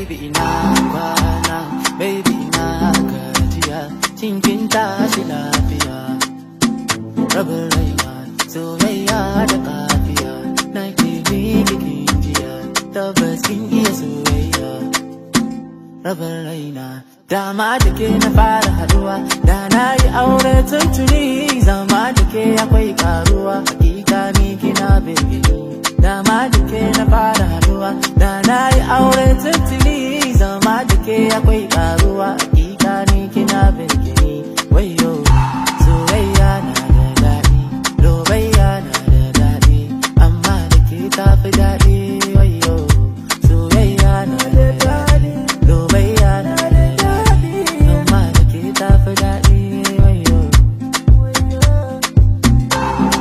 Baby, ina kwana, baby, ina gajiya, shin kin tashi lafiya? Rabin raina, soyayya da kafiya, na ke miki kinjiya, tabbas kin iya soyayya. Rabin raina, dama da ke na fara haduwa, da na yi aure tuntuni, zama da ke akwai karuwa, hakika ni kina birgini. Dama da ke na fara haduwa, da na yi aure tuntuni, zama da ke akwai karuwa, hakika ni kina birgini. Wayo, soyayya na da daɗi, lobayya na da daɗi, amma da ke tafi daɗi. Wayo, soyayya na da daɗi, lobayya na da daɗi, amma da ke tafi daɗi. Wayo.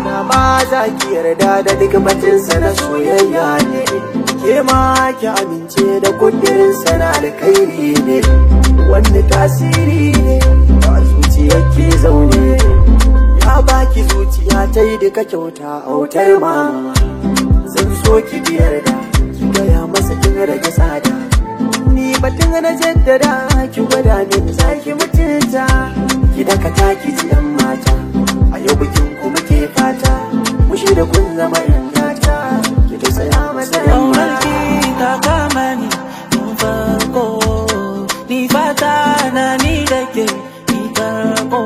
Na ba za ki yarda da duk batinsa na soyayya ne, ke ma ki amince da kudirinsa na alkhairi ne, wani tasiri ne a zuciyar ki zaune, ya baki zuciya ta yi duka kyauta autar mama. Zan so ki bi yarda, ki gaya masa kin rage tsada, ni batun na jaddada, ki gwada min za ki mutunta, ki dakata ki ji yan mata, a yau bikin ku muke fata, mu da kun zama yan gata, ki tausaya masa yan mata. Ƙaunarki ta kama ni tun farko, ni fata na ni da ke ni farko,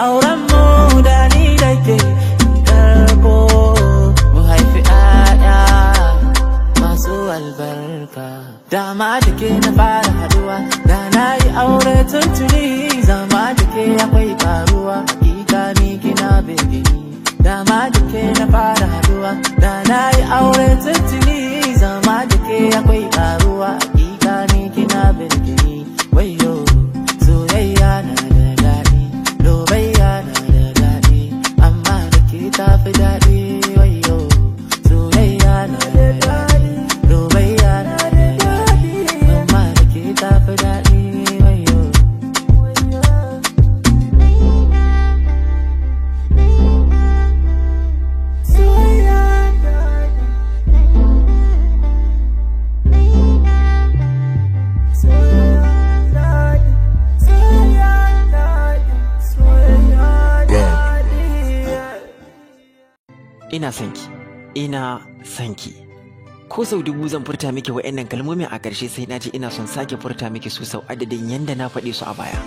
auren mu da ni da ke ni karko, mu haifi 'ya'ya masu albarka. Dama da ke na fara haduwa, da na yi aure tuntuni, zama da ke akwai karuwa, hakika ni kina birgini. Dama da ke na fara haduwa, da na yi aure tuntuni, zama da ke akwai karuwa, hakika ni kina birgini. Wayo, soyayya na da daɗi, lobayya na da daɗi, amma da ke tafi daɗi. Wayo, soyayya na da daɗi, lobayya na da daɗi, amma da ke tafi daɗi. Wayo. Ina son ki, ina son ki. Ko sau 1000 zan furta miki wa'annan kalmomin, a ƙarshe sai na ji ina son sake furta miki su sau adadin yanda na faɗe su a baya.